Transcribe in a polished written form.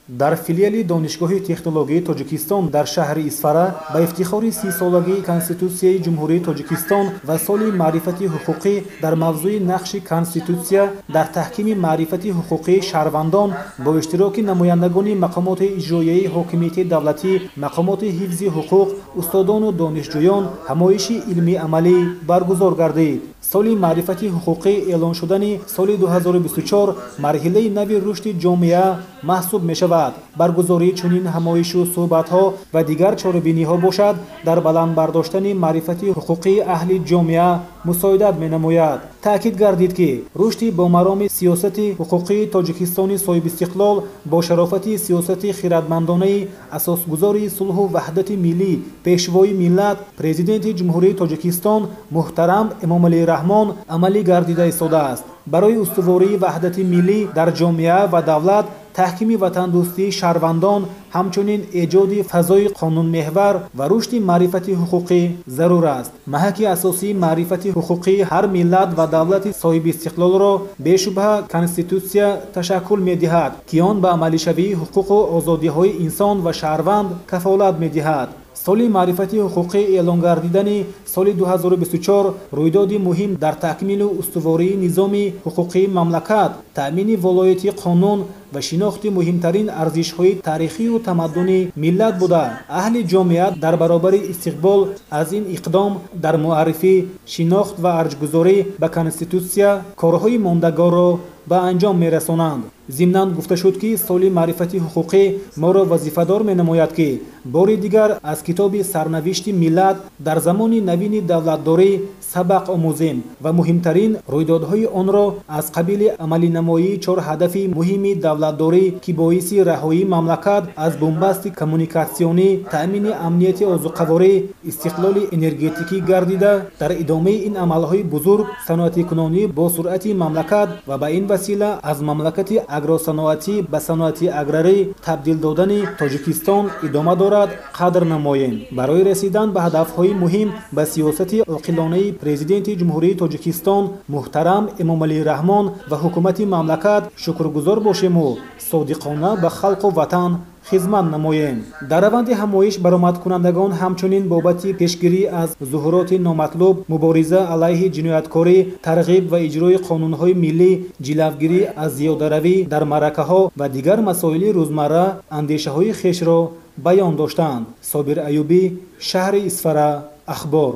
Дар филиали Донишгоҳи технологияи Тоҷикистон дар шаҳри Исфара ба ифтихори 30-солагии Конститутсияи Ҷумҳурии Тоҷикистон ва соли маърифати ҳуқуқӣ дар мавзӯи нақши Конститутсия дар таҳкими маърифати ҳуқуқии шаҳрвандон бо иштироки намояндагони мақомоти иҷроияи ҳокимияти давлатӣ, мақомоти ҳифзи ҳуқуқ, устодону донишҷӯён ҳамоиши илмӣ-амалӣ баргузор гардид. Соли маърифати ҳуқуқӣ эълон шудани соли 2024 марҳилаи нави рушди ҷомеа маҳсуб мешавад. Баргузории чунин ҳамоишу суҳбатҳо ва дигар чорабиниҳо бошад, дар баланд бардоштани маърифати ҳуқуқии аҳли ҷомеа мусоидат менамояд. Таъкид гардид, ки рушди бомароми сиёсати ҳуқуқии Тоҷикистони соҳибистиқлол бо шарофати сиёсати хиратмандонаи асосгузори сулҳу ваҳдати миллӣ, пешвои миллат, Президенти Ҷумҳурии Тоҷикистон муҳтарам Эмомалӣ Раҳмон амалӣ гардида истодааст. Барои устувории ваҳдати миллӣ дар ҷомеа ва давлат, таҳкими ватандӯстии шаҳрвандон, ҳамчунин эҷоди фазои қонунмеҳвар ва рушди маърифати ҳуқуқӣ зарур аст. Маҳаки асосии маърифати ҳуқуқии ҳар миллат ва давлати соҳибистиқлолро бешубҳа Конститутсия ташаккул медиҳад, ки он ба амалишавии ҳуқуқу озодиҳои инсон ва шаҳрванд кафолат медиҳад. Соли маърифати ҳуқуқӣ эълон гардидани соли 2024 рӯйдоди муҳим дар такмилу устувории низоми ҳуқуқии мамлакат, таъмини волояти қонун ва шинохти муҳимтарин арзишҳои таърихию тамаддуни миллат буда, аҳли ҷомеа дар баробари истиқбол аз ин иқдом дар муаррифӣ, шинохт ва арҷгузорӣ ба Конститутсия корҳои мондагорро ба анҷом мерасонанд. Зимнан гуфта шуд, ки соли маърифати ҳуқуқӣ моро вазифадор менамояд, ки бори дигар аз китоби сарнавишти миллат дар замони навини давлатдорӣ сабақ омӯзем ва муҳимтарин рӯйдодҳои онро аз қабили амалинамоии чор ҳадафи муҳими давлатдорӣ, ки боиси раҳоии мамлакат аз бунбасти коммуникатсионӣ, таъмини амнияти озуқаворӣ, истиқлоли энергетикӣ гардида, дар идомаи ин амалҳои бузург саноатикунонӣ бо суръати мамлакат ва ба ин васила аз мамлакати агросаноатӣ ба саноати аграрӣ табдил додани Тоҷикистон идома дорад, қадр намоем. Барои расидан ба ҳадафҳои муҳим ба сиёсати оқилонаи Президенти Ҷумҳурии Тоҷикистон муҳтарам Эмомалӣ Раҳмон ва ҳукумати мамлакат шукргузор бошему содиқона ба халқу ватан хизмат намоем. Дар раванди ҳамоиш баромадкунандагон ҳамчунин бобати пешгирӣ аз зуҳуроти номатлуб, мубориза алайҳи ҷинояткорӣ, тарғиб ва иҷрои қонунҳои миллӣ, ҷилавгирӣ аз зиёдаравӣ дар маъракаҳо ва дигар масоили рӯзмарра андешаҳои хешро баён доштанд. Собир Аюбӣ, шаҳри Исфара, Ахбор.